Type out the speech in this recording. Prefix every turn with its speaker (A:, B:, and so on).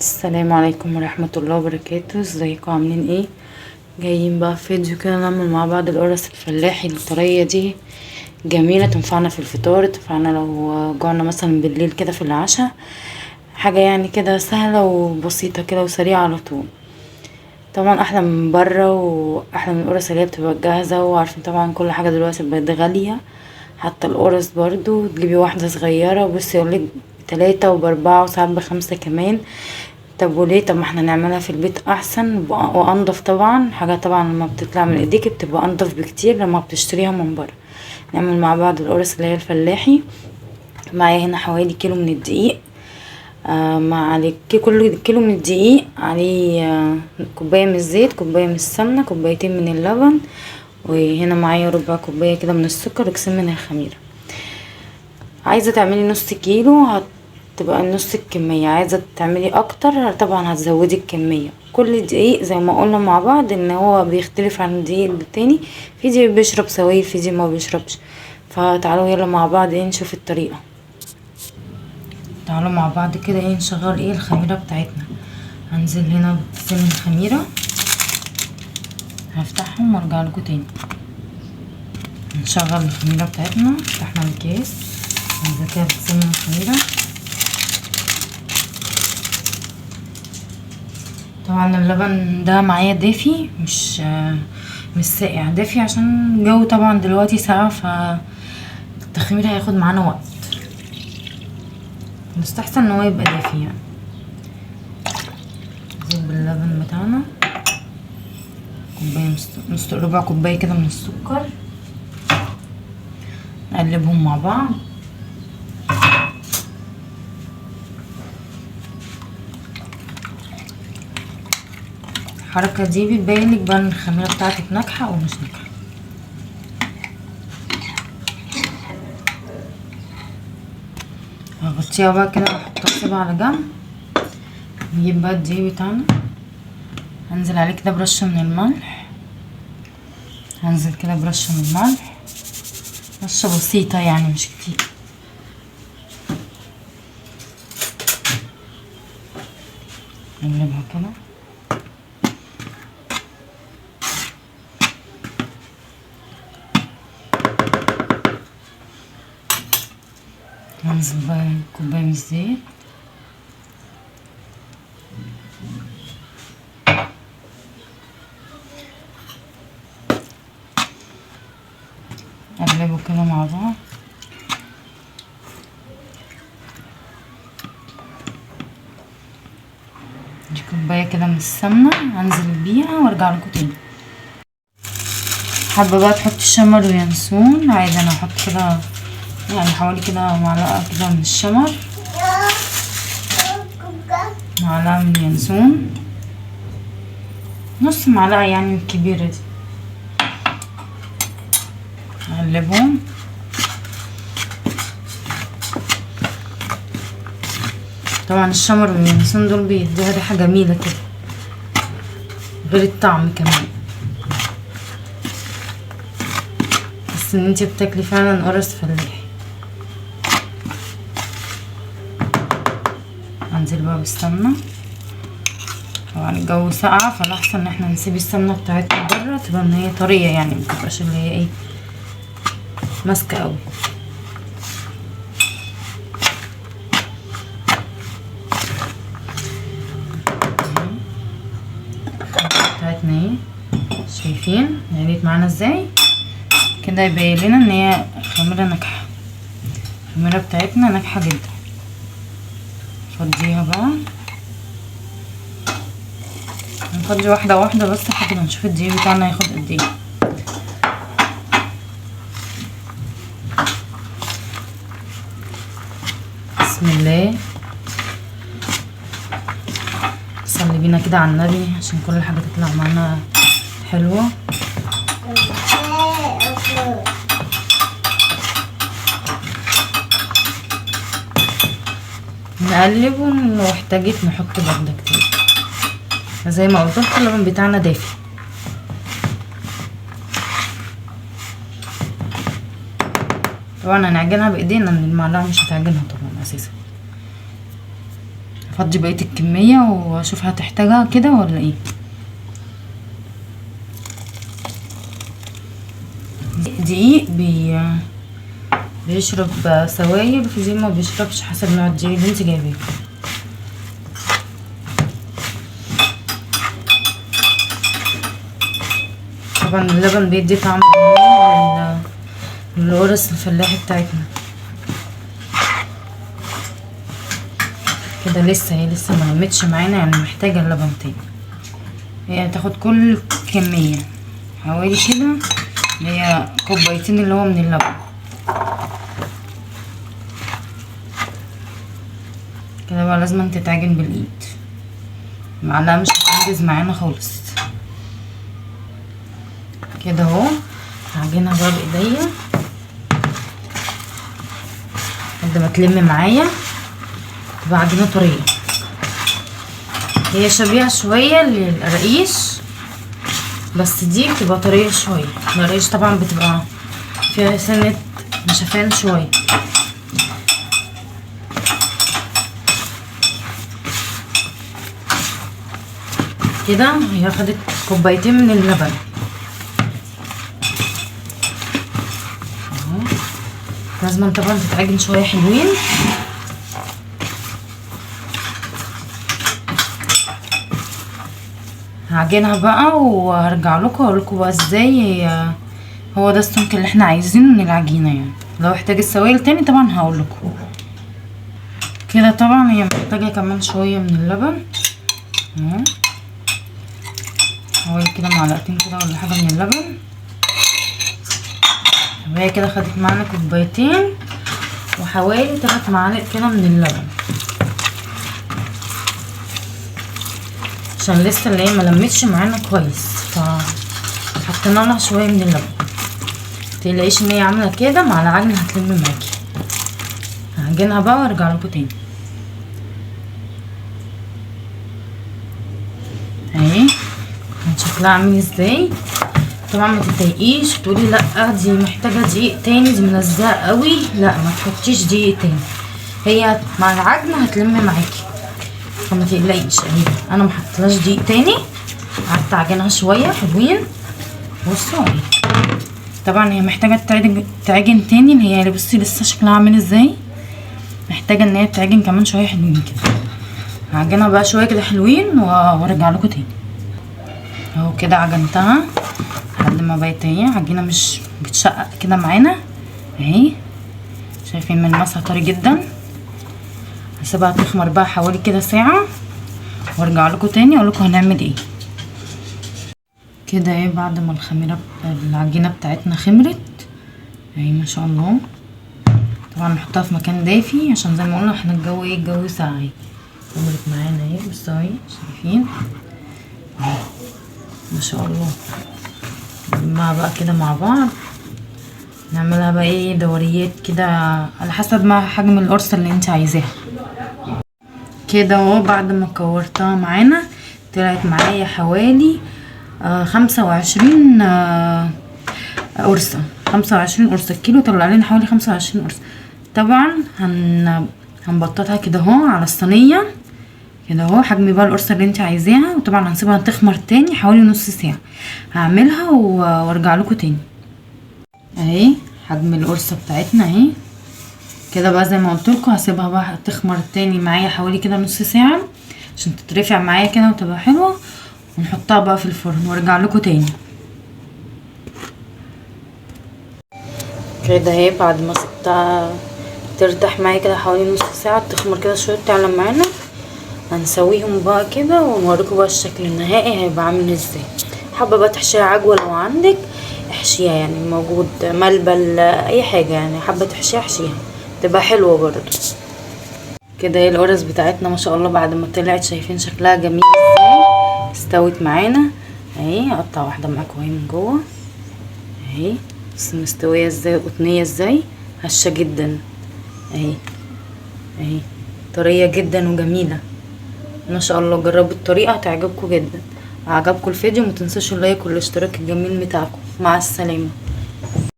A: السلام عليكم ورحمة الله وبركاته. ازيكم عاملين ايه؟ جايين بقى في فيديو كده نعمل مع بعض القرص الفلاحي الطرية دي، جميلة تنفعنا في الفطار، تنفعنا لو جوعنا مثلا بالليل كده في العشاء، حاجة يعني كده سهلة وبسيطة كده وسريعة على طول. طبعا احلى من بره واحلى من القرص اللي هي بتبقى جاهزة، وعارفين طبعا كل حاجة دلوقتي بقت غالية، حتى القرص برضو تجيبي واحدة صغيرة بصي يقولك 3 وب4 وساعات ب5 كمان. طب وليه؟ طب ما احنا نعملها في البيت احسن وانضف طبعا. حاجة طبعا لما بتطلع من ايديك بتبقى انضف بكتير لما بتشتريها من بره. نعمل مع بعض القرص اللي هي الفلاحي. معايا هنا حوالي كيلو من الدقيق، مع عليه كل كيلو من الدقيق عليه كوباية من الزيت، كوباية من السمنة، كوبايتين من اللبن، وهنا معايا ربع كوباية كده من السكر وكيسين من الخميرة. عايزة تعملي نص كيلو هتبقى نص الكمية، عايزة تعملي اكتر طبعا هتزودي الكمية. كل دقيق زي ما قلنا مع بعض ان هو بيختلف عن الدقيق التاني، في دقيق بيشرب سوائل، في دقيق ما بيشربش. فتعالوا يلا مع بعض ايه نشوف الطريقة. تعالوا مع بعض كده ايه نشغل ايه الخميرة بتاعتنا. هنزل هنا بكيسين الخميرة، هفتحهم وارجع لكم تاني. نشغل الخميرة بتاعتنا، فتحنا الكيس، هنزل كده بكيسين الخميرة. طبعا اللبن ده معايا دافي، مش ساقع، دافي عشان الجو طبعا دلوقتي ساقع، فالتخمير هياخد معانا وقت، مستحسن ان هو يبقى دافي يعني. نزيد باللبن بتاعنا كوباية نص، ربع كوباية كده من السكر، نقلبهم مع بعض. الحركة دي بتبين لك بقى ان الخميره بتاعتك ناجحة او مش ناجحة. هغطيها بقى كده واحطها كده على جنب. نجيب بقى الدقيق بتاعنا، هنزل عليه كده برشه من الملح، هنزل كده برشه من الملح، رشه بسيطة يعني مش كتير. نقلبها كده. هنزل بقى كوباية من الزيت، اقلبه كده مع بعض. دي كوباية كده من السمنة هنزل بيها وارجع لكم تاني. حابة بقى تحطي شمر وينسون عادي، انا هحط كده يعني حوالي كده معلقة كده من الشمر، معلقة من اليانسون، نص معلقة يعني الكبيرة دي. نقلبهم. طبعا الشمر واليانسون دول بيدوها ريحة جميلة كده، غير الطعم كمان، بس ان انتي بتاكلي فعلا قرص فلاحي. هنزل بقى بالسمنه. طبعا الجو ساقع، فالاحسن ان احنا نسيب السمنة بتاعتنا بره، تبقى ان هي طرية يعني، متبقاش اللي هي ايه ماسكه قوي. بتاعتنا ايه شايفين عملت معانا ازاي كده، يبين لنا ان هي خميره ناجحة. الخميره بتاعتنا ناجحة جدا. نفضيها بقى، نفضي واحدة واحدة بس لحد ما نشوف الدقيق بتاعنا هياخد قد ايه. بسم الله، صلي بينا كده على النبي عشان كل حاجة تطلع معانا حلوة. نقلب، ولو احتاجت نحط بردة كتير. زي ما قلت لكم اللبن بتاعنا دافي. طبعا هنعجنها بايدينا، من المعلقة مش هتعجنها طبعا اساسا. هفضي بقية الكمية واشوف هتحتاجها كده ولا ايه. دقيق بيشرب سوائل، وفي زي ما بيشربش حسب نوع الدقيق اللي انت جايباه. طبعا اللبن بيدي طعم جميل للقرص الفلاحي بتاعتنا. كده لسه هي لسه ما لمتش معانا، يعني محتاجه اللبن تاني. هي هتاخد كل كمية حوالي كده اللي هي كوبايتين اللي هو من اللبن كده. بقى لازم تتعجن بالايد، معلقه مش هتنجز معانا خالص. كده اهو هعجنها بقى بايديا لحد ما تلم معايا، تبقى عجينه طرية. هي شبيهه شوية للقراقيش بس دي بتبقى طرية شوية. القراقيش طبعا بتبقى فيها سنة نشفان شوية. كده هي خدت كوبايتين من اللبن اهو. لازم طبعا تتعجن شوية حلوين. هعجنها بقى وهرجع لكم واقول لكم بقى ازاي. هو ده السمك اللي احنا عايزينه من العجينة، يعني لو احتاج السوائل تاني طبعا هقول لكم. كده طبعا هي محتاجه كمان شوية من اللبن اهو، حوالي كده معلقتين كده ولا حاجة من اللبن. وهي كده خدت معانا كوبايتين وحوالي 3 معالق كده من اللبن، عشان لسه اللي هي ما لمتش معانا كويس فحطينا لها شوية من اللبن. متقلقيش ان هي عامله كده، مع العجن هتلم معاكي. هعجنها بقى وارجع لكم تاني. اهي شكلها عامل ازاي. طبعا ما تتضايقيش تقولي لا دي محتاجه دقيق تاني، دي ملزقه قوي، لا ما تحطيش دقيق تاني، هي مع العجن هتلم معاكي فما تقلقيش. اهي انا ما حطيتلهاش دقيق تاني، قعدت اعجنها شوية حلوين. بصوا اهي طبعا هي محتاجه تعجن تاني، اللي هي بصي لسه شكلها عامل ازاي، محتاجه ان هي تعجن كمان شوية حلوين كده. هعجنها بقى شوية كده حلوين وارجع لكم تاني. اهو كده عجنتها لحد ما بقت اهي عجينه مش بتشقق كده معانا اهي، شايفين ملمسها طري جدا. هسيبها تخمر بقى حوالي كده ساعة وارجع لكم تاني اقول لكم هنعمل ايه. كده ايه بعد ما الخميره العجينة بتاعتنا خمرت اهي ما شاء الله. طبعا نحطها في مكان دافي عشان زي ما قلنا احنا الجو ايه، الجو ساقع اهي. خمرت معانا اهي، بصوا اهي شايفين اهي ما شاء الله. نجمعها بقى كده مع بعض، نعملها بقى ايه دوريات كده على حسب ما حجم القرصه اللي انت عايزاها. كده اهو بعد ما كورتها معانا طلعت معايا حوالي 25 قرصة، 25 قرصة. الكيلو طلع لنا حوالي 25 قرصة. طبعا هنبططها كده اهو على الصينية كده اهو، حجم بقى القرصه اللي انت عايزاها. وطبعا هنسيبها تخمر تاني حوالي نص ساعة. هعملها وارجع لكم تاني. اهي حجم القرصه بتاعتنا اهي كده بقى. زي ما قلت لكم هسيبها بقى تخمر تاني معايا حوالي كده نص ساعة عشان تترفع معايا كده وتبقى حلوة، ونحطها بقى في الفرن وارجع لكم تاني. كده اهي بعد ما سبتها ترتاح معايا كده حوالي نص ساعة تخمر كده شوية تعلى معانا، هنسويهم بقى كده ونوريكم بقى الشكل النهائي هيبقى عامل ازاي. حابة بقى تحشيها عجوه لو عندك احشيها، يعني موجود ملبل اي حاجة، يعني حابة تحشيها احشيها تبقى حلوة برضو. كده اهي القرص بتاعتنا ما شاء الله بعد ما طلعت شايفين شكلها جميل ازاي، استوت معانا اهي. اقطع واحدة معاكم اهي من جوه اهي، بس مستوية ازاي قطنيه ازاي، هشه جدا اهي اهي، طرية جدا وجميلة ما شاء الله. جربوا الطريقة هتعجبكم جدا. عجبكم الفيديو ما تنسوش اللايك والاشتراك الجميل بتاعكم. مع السلامة.